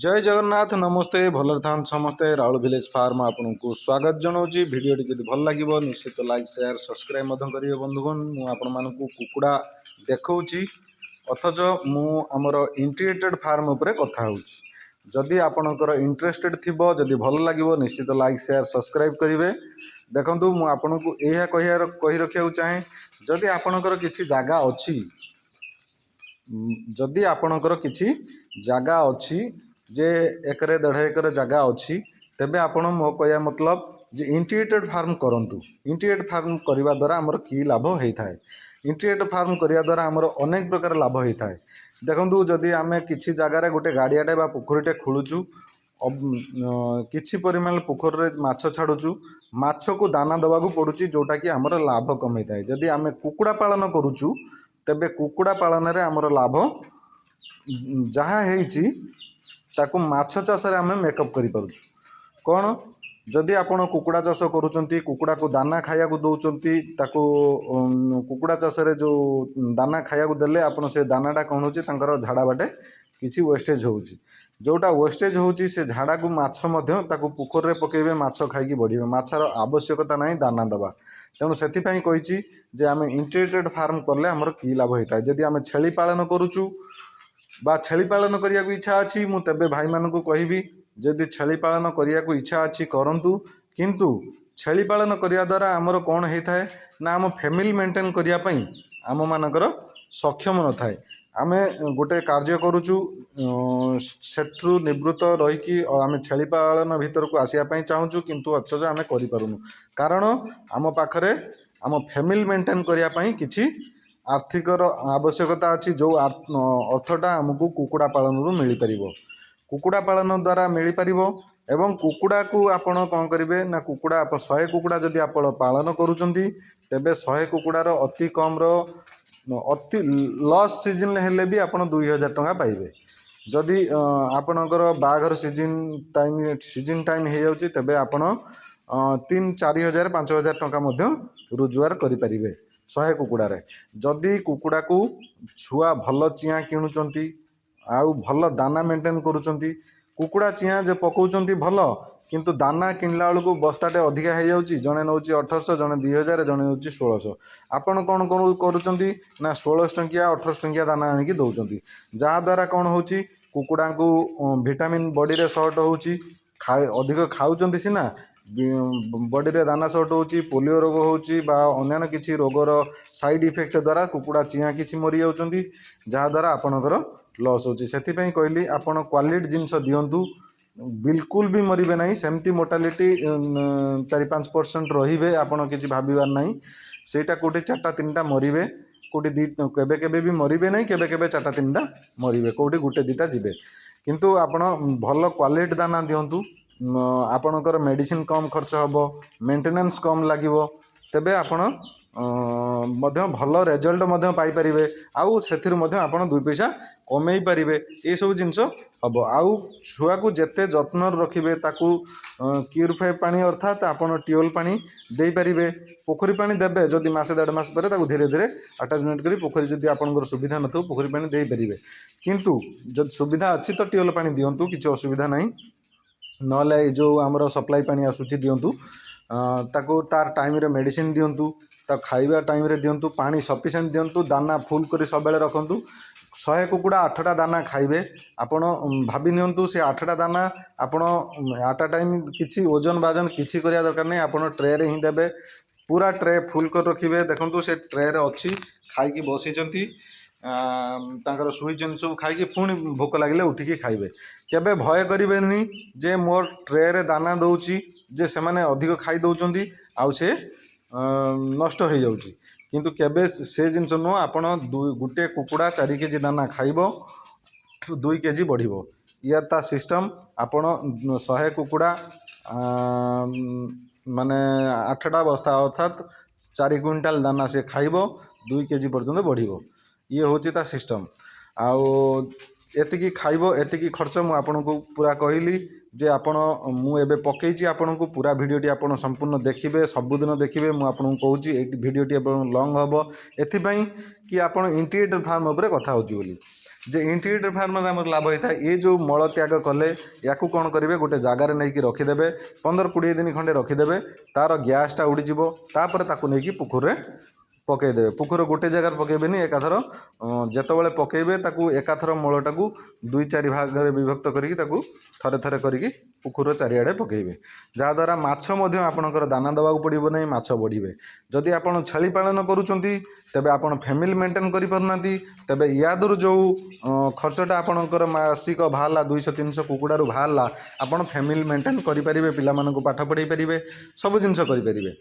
ଜୟ ଜଗନ୍ନାଥ, ନମସ୍ତେ। ଭଲରେ ଥାନ୍ତୁ ସମସ୍ତେ। ରାଉଳ ଭିଲେଜ ଫାର୍ମ ଆପଣଙ୍କୁ ସ୍ୱାଗତ ଜଣାଉଛି। ଭିଡ଼ିଓଟି ଯଦି ଭଲ ଲାଗିବ, ନିଶ୍ଚିତ ଲାଇକ୍, ସେୟାର, ସବସ୍କ୍ରାଇବ୍ ମଧ୍ୟ କରିବେ। ବନ୍ଧୁଗଣ, ମୁଁ ଆପଣମାନଙ୍କୁ କୁକୁଡ଼ା ଦେଖାଉଛି, ଅଥଚ ମୁଁ ଆମର ଇଣ୍ଟିଗ୍ରେଟେଡ୍ ଫାର୍ମ ଉପରେ କଥା ହେଉଛି। ଯଦି ଆପଣଙ୍କର ଇଣ୍ଟରେଷ୍ଟେଡ୍ ଥିବ, ଯଦି ଭଲ ଲାଗିବ, ନିଶ୍ଚିତ ଲାଇକ୍, ସେୟାର, ସବସ୍କ୍ରାଇବ୍ କରିବେ। ଦେଖନ୍ତୁ, ମୁଁ ଆପଣଙ୍କୁ ଏହା କହି ରଖିବାକୁ ଚାହେଁ, ଯଦି ଆପଣଙ୍କର କିଛି ଜାଗା ଅଛି, ଯଦି ଆପଣଙ୍କର କିଛି ଜାଗା ଅଛି ଯେ ଏକରେ 1.5 ଏକର ଜାଗା ଅଛି, ତେବେ ଆପଣ, ମୋ କହିବା ମତଲବ ଯେ ଇଣ୍ଟିଗ୍ରେଟେଡ୍ ଫାର୍ମ କରନ୍ତୁ। ଇଣ୍ଟିଗ୍ରେଟେଡ୍ ଫାର୍ମ କରିବା ଦ୍ୱାରା ଆମର କି ଲାଭ ହେଇଥାଏ? ଇଣ୍ଟିଗ୍ରେଟେଡ୍ ଫାର୍ମ କରିବା ଦ୍ୱାରା ଆମର ଅନେକ ପ୍ରକାର ଲାଭ ହେଇଥାଏ। ଦେଖନ୍ତୁ, ଯଦି ଆମେ କିଛି ଜାଗାରେ ଗୋଟେ ଗାଡ଼ିଆଟେ ବା ପୋଖରୀଟେ ଖୋଳୁଛୁ, କିଛି ପରିମାଣ ପୋଖରୀରେ ମାଛ ଛାଡ଼ୁଛୁ, ମାଛକୁ ଦାନା ଦେବାକୁ ପଡ଼ୁଛି, ଯେଉଁଟାକି ଆମର ଲାଭ କମେଇଥାଏ। ଯଦି ଆମେ କୁକୁଡ଼ା ପାଳନ କରୁଛୁ, ତେବେ କୁକୁଡ଼ା ପାଳନରେ ଆମର ଲାଭ ଯାହା ହେଇଛି, ତାକୁ ମାଛ ଚାଷରେ ଆମେ ମେକଅପ୍ କରିପାରୁଛୁ। କ'ଣ? ଯଦି ଆପଣ କୁକୁଡ଼ା ଚାଷ କରୁଛନ୍ତି, କୁକୁଡ଼ାକୁ ଦାନା ଖାଇବାକୁ ଦେଉଛନ୍ତି, ତାକୁ କୁକୁଡ଼ା ଚାଷରେ ଯେଉଁ ଦାନା ଖାଇବାକୁ ଦେଲେ ଆପଣ, ସେ ଦାନାଟା କ'ଣ ହେଉଛି, ତାଙ୍କର ଝାଡ଼ା ବାଟେ କିଛି ୱେଷ୍ଟେଜ୍ ହେଉଛି। ଯେଉଁଟା ୱେଷ୍ଟେଜ୍ ହେଉଛି, ସେ ଝାଡ଼ାକୁ ମାଛ ମଧ୍ୟ ତାକୁ ପୋଖରୀରେ ପକାଇବେ, ମାଛ ଖାଇକି ବଢ଼ିବେ। ମାଛର ଆବଶ୍ୟକତା ନାହିଁ ଦାନା ଦେବା। ତେଣୁ ସେଥିପାଇଁ କହିଛି ଯେ ଆମେ ଇଣ୍ଟିଗ୍ରେଟେଡ୍ ଫାର୍ମ କଲେ ଆମର କି ଲାଭ ହେଇଥାଏ। ଯଦି ଆମେ ଛେଳି ପାଳନ କରୁଛୁ ବା ଛେଳି ପାଳନ କରିବାକୁ ଇଚ୍ଛା ଅଛି, ମୁଁ ତେବେ ଭାଇମାନଙ୍କୁ କହିବି, ଯଦି ଛେଳି ପାଳନ କରିବାକୁ ଇଚ୍ଛା ଅଛି, କରନ୍ତୁ। କିନ୍ତୁ ଛେଳି ପାଳନ କରିବା ଦ୍ୱାରା ଆମର କ'ଣ ହେଇଥାଏ ନା, ଆମ ଫ୍ୟାମିଲି ମେଣ୍ଟେନ୍ କରିବା ପାଇଁ ଆମମାନଙ୍କର ସକ୍ଷମ ନଥାଏ। ଆମେ ଗୋଟେ କାର୍ଯ୍ୟ କରୁଛୁ, ସେଥିରୁ ନିବୃତ୍ତ ରହିକି ଆମେ ଛେଳି ପାଳନ ଭିତରକୁ ଆସିବା ପାଇଁ ଚାହୁଁଛୁ, କିନ୍ତୁ ଅଥଚ ଆମେ କରିପାରୁନୁ। କାରଣ ଆମ ପାଖରେ ଆମ ଫ୍ୟାମିଲି ମେଣ୍ଟେନ୍ କରିବା ପାଇଁ କିଛି ଆର୍ଥିକର ଆବଶ୍ୟକତା ଅଛି, ଯେଉଁ ଅର୍ଥଟା ଆମକୁ କୁକୁଡ଼ା ପାଳନରୁ ମିଳିପାରିବ, କୁକୁଡ଼ା ପାଳନ ଦ୍ୱାରା ମିଳିପାରିବ। ଏବଂ କୁକୁଡ଼ାକୁ ଆପଣ କ'ଣ କରିବେ ନା, କୁକୁଡ଼ା ଆପଣ 100 କୁକୁଡ଼ା ଯଦି ଆପଣ ପାଳନ କରୁଛନ୍ତି, ତେବେ 100 କୁକୁଡ଼ାର ଅତି କମ୍ର ଅତି ଲସ୍ ସିଜିନ୍ ହେଲେ ବି ଆପଣ 2000 ଟଙ୍କା ପାଇବେ। ଯଦି ଆପଣଙ୍କର ବାହାଘର ସିଜିନ୍ ଟାଇମ୍ ହେଇଯାଉଛି, ତେବେ ଆପଣ 3-4 ହଜାର, 5000 ଟଙ୍କା ମଧ୍ୟ ରୋଜଗାର କରିପାରିବେ 100 କୁକୁଡ଼ାରେ। ଯଦି କୁକୁଡ଼ାକୁ ଛୁଆ ଭଲ ଚିଆଁ କିଣୁଛନ୍ତି ଆଉ ଭଲ ଦାନା ମେଣ୍ଟେନ୍ କରୁଛନ୍ତି। କୁକୁଡ଼ା ଚିଆଁ ଯେ ପକାଉଛନ୍ତି ଭଲ, କିନ୍ତୁ ଦାନା କିଣିଲା ବେଳକୁ ବସ୍ତାଟେ ଅଧିକା ହେଇଯାଉଛି। ଜଣେ ନେଉଛି 1800, ଜଣେ 2000, ଜଣେ ନେଉଛି 1600। ଆପଣ କ'ଣ କରୁଛନ୍ତି ନା, 1600 ଟଙ୍କିଆ, 1800 ଟଙ୍କିଆ ଦାନା ଆଣିକି ଦେଉଛନ୍ତି, ଯାହାଦ୍ୱାରା କ'ଣ ହେଉଛି, କୁକୁଡ଼ାଙ୍କୁ ଭିଟାମିନ୍ ବଡ଼ିରେ ସର୍ଟ ହେଉଛି। ଅଧିକ ଖାଉଛନ୍ତି ସିନା, ବଡ଼ିରେ ଦାନା ସର୍ଟ ହେଉଛି, ପୋଲିଓ ରୋଗ ହେଉଛି ବା ଅନ୍ୟାନ୍ୟ କିଛି ରୋଗର ସାଇଡ଼୍ ଇଫେକ୍ଟ ଦ୍ୱାରା କୁକୁଡ଼ା ଚିଆଁ କିଛି ମରିଯାଉଛନ୍ତି, ଯାହାଦ୍ୱାରା ଆପଣଙ୍କର ଲସ୍ ହେଉଛି। ସେଥିପାଇଁ କହିଲି, ଆପଣ କ୍ୱାଲିଟି ଜିନିଷ ଦିଅନ୍ତୁ, ବିଲକୁଲ ବି ମରିବେ ନାହିଁ। ସେମିତି ମୋର୍ଟାଲିଟି 4-5% ରହିବେ, ଆପଣ କିଛି ଭାବିବାର ନାହିଁ। ସେଇଟା କେଉଁଠି ଚାରିଟା ତିନିଟା ମରିବେ, କେଉଁଠି ଦୁଇ, କେବେ କେବେ ବି ମରିବେ ନାହିଁ। କେବେ କେବେ ଚାରିଟା ତିନିଟା ମରିବେ, କେଉଁଠି ଗୋଟେ ଦୁଇଟା ଯିବେ। କିନ୍ତୁ ଆପଣ ଭଲ କ୍ୱାଲିଟି ଦାନା ଦିଅନ୍ତୁ, ଆପଣଙ୍କର ମେଡ଼ିସିନ କମ୍ ଖର୍ଚ୍ଚ ହେବ, ମେଣ୍ଟେନାନ୍ସ କମ୍ ଲାଗିବ, ତେବେ ଆପଣ ମଧ୍ୟ ଭଲ ରେଜଲ୍ଟ ମଧ୍ୟ ପାଇପାରିବେ ଆଉ ସେଥିରୁ ମଧ୍ୟ ଆପଣ ଦୁଇ ପଇସା କମେଇ ପାରିବେ। ଏସବୁ ଜିନିଷ ହେବ। ଆଉ ଛୁଆକୁ ଯେତେ ଯତ୍ନରେ ରଖିବେ, ତାକୁ ପ୍ୟୁରିଫାଏ ପାଣି, ଅର୍ଥାତ୍ ଆପଣ ଟ୍ୟୁବୱେଲ୍ ପାଣି ଦେଇପାରିବେ। ପୋଖରୀ ପାଣି ଦେବେ ଯଦି, ମାସେ ଦେଢ଼ ମାସ ପରେ ତାକୁ ଧୀରେ ଧୀରେ ଆଟାଚମେଣ୍ଟ କରି ପୋଖରୀ, ଯଦି ଆପଣଙ୍କର ସୁବିଧା ନଥିବ, ପୋଖରୀ ପାଣି ଦେଇପାରିବେ। କିନ୍ତୁ ଯଦି ସୁବିଧା ଅଛି ତ ଟ୍ୟୁବୱେଲ୍ ପାଣି ଦିଅନ୍ତୁ, କିଛି ଅସୁବିଧା ନାହିଁ। ନହେଲେ ଏଇ ଯେଉଁ ଆମର ସପ୍ଲାଇ ପାଣି ଆସୁଛି, ଦିଅନ୍ତୁ। ତାକୁ ତାର ଟାଇମ୍ରେ ମେଡ଼ିସିନ ଦିଅନ୍ତୁ, ତାକୁ ଖାଇବା ଟାଇମ୍ରେ ଦିଅନ୍ତୁ, ପାଣି ସଫିସିଏଣ୍ଟ ଦିଅନ୍ତୁ, ଦାନା ଫୁଲ୍ କରି ସବୁବେଳେ ରଖନ୍ତୁ। 100 କୁକୁଡ଼ା ଆଠଟା ଦାନା ଖାଇବେ। ଆପଣ ଭାବି ନିଅନ୍ତୁ, ସେ ଆଠଟା ଦାନା ଆପଣ ଆଟ୍ ଆ ଟାଇମ୍, କିଛି ଓଜନ ବାଜନ କିଛି କରିବା ଦରକାର ନାହିଁ। ଆପଣ ଟ୍ରେରେ ହିଁ ଦେବେ, ପୁରା ଟ୍ରେ ଫୁଲ୍ କରି ରଖିବେ। ଦେଖନ୍ତୁ, ସେ ଟ୍ରେରେ ଅଛି, ଖାଇକି ବସିଛନ୍ତି, ତାଙ୍କର ଶୋଇଛନ୍ତି ସବୁ ଖାଇକି। ପୁଣି ଭୋକ ଲାଗିଲେ ଉଠିକି ଖାଇବେ। କେବେ ଭୟ କରିବେନି ଯେ ମୋ ଟ୍ରେରେ ଦାନା ଦେଉଛି ଯେ ସେମାନେ ଅଧିକ ଖାଇ ଦେଉଛନ୍ତି ଆଉ ସେ ନଷ୍ଟ ହେଇଯାଉଛି। କିନ୍ତୁ କେବେ ସେ ଜିନିଷ ନୁହଁ। ଆପଣ ଦୁଇ ଗୋଟେ କୁକୁଡ଼ା 4 କେଜି ଦାନା ଖାଇବ, 2 କେଜି ବଢ଼ିବ। ଇଏ ତା ସିଷ୍ଟମ୍। ଆପଣ 100 କୁକୁଡ଼ା ମାନେ ଆଠଟା ବସ୍ତା, ଅର୍ଥାତ୍ 4 କୁଇଣ୍ଟାଲ ଦାନା ସେ ଖାଇବ, 2 କେଜି ପର୍ଯ୍ୟନ୍ତ ବଢ଼ିବ। ଇଏ ହେଉଛି ତା ସିଷ୍ଟମ୍। ଆଉ ଏତିକି ଖାଇବ, ଏତିକି ଖର୍ଚ୍ଚ ମୁଁ ଆପଣଙ୍କୁ ପୁରା କହିଲି ଯେ ଆପଣ, ମୁଁ ଏବେ ପକେଇଛି ଆପଣଙ୍କୁ ପୁରା ଭିଡ଼ିଓଟି, ଆପଣ ସମ୍ପୂର୍ଣ୍ଣ ଦେଖିବେ, ସବୁଦିନ ଦେଖିବେ। ମୁଁ ଆପଣଙ୍କୁ କହୁଛି, ଏଇ ଭିଡ଼ିଓଟି ଏବଂ ଲଙ୍ଗ୍ ହେବ ଏଥିପାଇଁ କି ଆପଣ ଇଣ୍ଟିଗ୍ରେଟେଡ଼ ଫାର୍ମ ଉପରେ କଥା ହେଉଛି ବୋଲି ଯେ ଇଣ୍ଟିଗ୍ରେଟେଡ଼ ଫାର୍ମରେ ଆମର ଲାଭ ହେଇଥାଏ। ଏ ଯେଉଁ ମଳତ୍ୟାଗ କଲେ, ୟାକୁ କ'ଣ କରିବେ? ଗୋଟେ ଜାଗାରେ ନେଇକି ରଖିଦେବେ, 15-20 ଦିନ ଖଣ୍ଡେ ରଖିଦେବେ, ତା'ର ଗ୍ୟାସ୍ଟା ଉଡ଼ିଯିବ। ତାପରେ ତାକୁ ନେଇକି ପୋଖରୀରେ ପକାଇଦେବେ। ପୋଖରୀ ଗୋଟେ ଜାଗାରେ ପକାଇବେନି, ଏକାଥର ଯେତେବେଳେ ପକାଇବେ ତାକୁ ଏକାଥର ମଳଟାକୁ ଦୁଇ ଚାରି ଭାଗରେ ବିଭକ୍ତ କରିକି ତାକୁ ଥରେ ଥରେ କରିକି ପୋଖରୀର ଚାରିଆଡ଼େ ପକାଇବେ, ଯାହାଦ୍ୱାରା ମାଛ ମଧ୍ୟ ଆପଣଙ୍କର ଦାନା ଦେବାକୁ ପଡ଼ିବ ନାହିଁ, ମାଛ ବଢ଼ିବେ। ଯଦି ଆପଣ ଛେଳି ପାଳନ କରୁଛନ୍ତି, ତେବେ ଆପଣ ଫ୍ୟାମିଲି ମେଣ୍ଟେନ୍ କରିପାରୁନାହାନ୍ତି, ତେବେ ୟାଦେହରୁ ଯେଉଁ ଖର୍ଚ୍ଚଟା ଆପଣଙ୍କର ମାସିକ ବାହାରିଲା, 200-300 କୁକୁଡ଼ାରୁ ବାହାରିଲା, ଆପଣ ଫ୍ୟାମିଲି ମେଣ୍ଟେନ୍ କରିପାରିବେ, ପିଲାମାନଙ୍କୁ ପାଠ ପଢ଼ାଇ ପାରିବେ, ସବୁ ଜିନିଷ କରିପାରିବେ।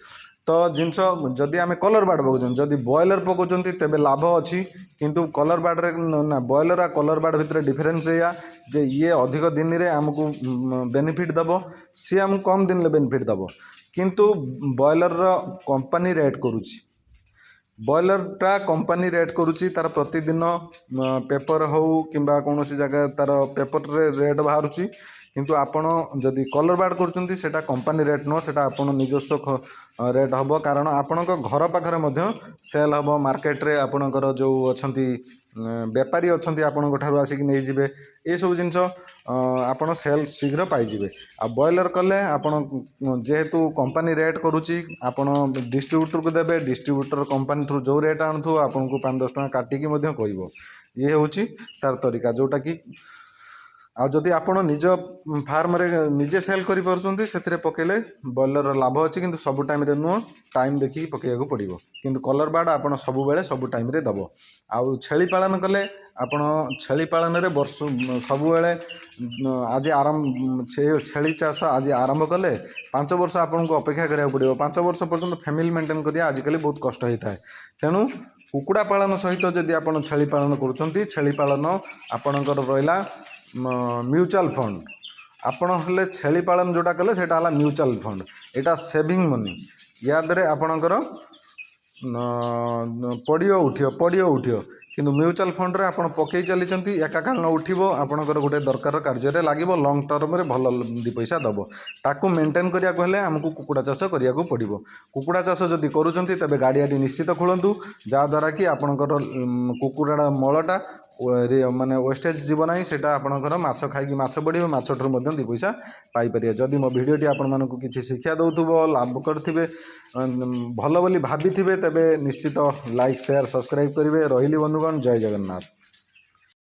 ତ ଜିନିଷ ଯଦି ଆମେ କଲର୍ ବାର୍ଡ଼ ପକାଉଛନ୍ତି, ଯଦି ବ୍ରଏଲର୍ ପକାଉଛନ୍ତି ତେବେ ଲାଭ ଅଛି, କିନ୍ତୁ କଲର୍ ବାର୍ଡ଼ରେ ନା, ବ୍ରଏଲର୍ ଆଉ କଲର୍ ବାର୍ଡ଼ ଭିତରେ ଡିଫରେନ୍ସ ଏଇଆ ଯେ ଇଏ ଅଧିକ ଦିନରେ ଆମକୁ ବେନିଫିଟ୍ ଦେବ, ସିଏ ଆମକୁ କମ୍ ଦିନରେ ବେନିଫିଟ୍ ଦେବ। କିନ୍ତୁ ବ୍ରଏଲର୍ର କମ୍ପାନୀ ରେଟ୍ କରୁଛି, ବ୍ରଏଲର୍ଟା କମ୍ପାନୀ ରେଟ୍ କରୁଛି। ତା'ର ପ୍ରତିଦିନ ପେପର୍ ହେଉ କିମ୍ବା କୌଣସି ଜାଗା ତା'ର ପେପର୍ରେ ରେଟ୍ ବାହାରୁଛି। କିନ୍ତୁ ଆପଣ ଯଦି କଲର୍ ବାର୍ଡ଼ କରୁଛନ୍ତି, ସେଇଟା କମ୍ପାନୀ ରେଟ୍ ନୁହଁ, ସେଇଟା ଆପଣ ନିଜସ୍ୱ ରେଟ୍ ହେବ, କାରଣ ଆପଣଙ୍କ ଘର ପାଖରେ ମଧ୍ୟ ସେଲ୍ ହେବ। ମାର୍କେଟରେ ଆପଣଙ୍କର ଯେଉଁ ଅଛନ୍ତି ବେପାରୀ ଅଛନ୍ତି, ଆପଣଙ୍କ ଠାରୁ ଆସିକି ନେଇଯିବେ। ଏସବୁ ଜିନିଷ ଆପଣ ସେଲ୍ ଶୀଘ୍ର ପାଇଯିବେ। ଆଉ ବ୍ରଏଲର୍ କଲେ ଆପଣ ଯେହେତୁ କମ୍ପାନୀ ରେଟ୍ କରୁଛି, ଆପଣ ଡିଷ୍ଟ୍ରିବ୍ୟୁଟର୍କୁ ଦେବେ, ଡିଷ୍ଟ୍ରିବ୍ୟୁଟର୍ କମ୍ପାନୀ ଥ୍ରୁ ଯେଉଁ ରେଟ୍ ଆଣୁଥିବ ଆପଣଙ୍କୁ 5-10 ଟଙ୍କା କାଟିକି ମଧ୍ୟ କହିବ। ଇଏ ହେଉଛି ତା'ର ତରିକା ଯେଉଁଟାକି। ଆଉ ଯଦି ଆପଣ ନିଜ ଫାର୍ମରେ ନିଜେ ସେଲ୍ କରିପାରୁଛନ୍ତି, ସେଥିରେ ପକାଇଲେ ବ୍ରଏଲର୍ର ଲାଭ ଅଛି, କିନ୍ତୁ ସବୁ ଟାଇମ୍ରେ ନୁହଁ, ଟାଇମ୍ ଦେଖିକି ପକାଇବାକୁ ପଡ଼ିବ। କିନ୍ତୁ କଲର୍ ବାର୍ଡ଼ ଆପଣ ସବୁବେଳେ ସବୁ ଟାଇମ୍ରେ ଦେବ। ଆଉ ଛେଳି ପାଳନ କଲେ ଆପଣ ଛେଳି ପାଳନରେ ବର୍ଷ ସବୁବେଳେ, ଆଜି ଆରମ୍ଭ ଛେଳି ଚାଷ ଆଜି ଆରମ୍ଭ କଲେ 5 ବର୍ଷ ଆପଣଙ୍କୁ ଅପେକ୍ଷା କରିବାକୁ ପଡ଼ିବ। 5 ବର୍ଷ ପର୍ଯ୍ୟନ୍ତ ଫ୍ୟାମିଲି ମେଣ୍ଟେନ୍ କରିବା ଆଜିକାଲି ବହୁତ କଷ୍ଟ ହେଇଥାଏ। ତେଣୁ କୁକୁଡ଼ା ପାଳନ ସହିତ ଯଦି ଆପଣ ଛେଳି ପାଳନ କରୁଛନ୍ତି, ଛେଳି ପାଳନ ଆପଣଙ୍କର ରହିଲା ମ୍ୟୁଚୁଆଲ୍ ଫଣ୍ଡ। ଆପଣ ହେଲେ ଛେଳି ପାଳନ ଯେଉଁଟା କଲେ ସେଇଟା ହେଲା ମ୍ୟୁଚୁଆଲ୍ ଫଣ୍ଡ, ଏଇଟା ସେଭିଂ ମନି। ୟା ଦେହରେ ଆପଣଙ୍କର ପଡ଼ିବ ଉଠିବ, ପଡ଼ିବ ଉଠିବ। କିନ୍ତୁ ମ୍ୟୁଚୁଆଲ୍ ଫଣ୍ଡରେ ଆପଣ ପକାଇ ଚାଲିଛନ୍ତି, ଏକାକାଳୀନ ଉଠିବ, ଆପଣଙ୍କର ଗୋଟେ ଦରକାର କାର୍ଯ୍ୟରେ ଲାଗିବ, ଲଙ୍ଗ୍ ଟର୍ମରେ ଭଲ ଦୁଇ ପଇସା ଦେବ। ତାକୁ ମେଣ୍ଟେନ୍ କରିବାକୁ ହେଲେ ଆମକୁ କୁକୁଡ଼ା ଚାଷ କରିବାକୁ ପଡ଼ିବ। କୁକୁଡ଼ା ଚାଷ ଯଦି କରୁଛନ୍ତି, ତେବେ ଗାଡ଼ିଆଟି ନିଶ୍ଚିତ ଖୋଳନ୍ତୁ, ଯାହାଦ୍ୱାରା କି ଆପଣଙ୍କର କୁକୁଡ଼ା ମଳଟା ମାନେ ୱେଷ୍ଟେଜ୍ ଯିବ ନାହିଁ। ସେଇଟା ଆପଣଙ୍କର ମାଛ ଖାଇକି ମାଛ ବଢ଼ିବ, ମାଛଠାରୁ ମଧ୍ୟ ଦୁଇ ପଇସା ପାଇପାରିବେ। ଯଦି ମୋ ଭିଡ଼ିଓଟି ଆପଣମାନଙ୍କୁ କିଛି ଶିକ୍ଷା ଦେଉଥିବ, ଲାଭ କରିଥିବେ, ଭଲ ବୋଲି ଭାବିଥିବେ, ତେବେ ନିଶ୍ଚିତ ଲାଇକ୍, ସେୟାର, ସବସ୍କ୍ରାଇବ୍ କରିବେ। ରହିଲି ବନ୍ଧୁଗଣ, ଜୟ ଜଗନ୍ନାଥ।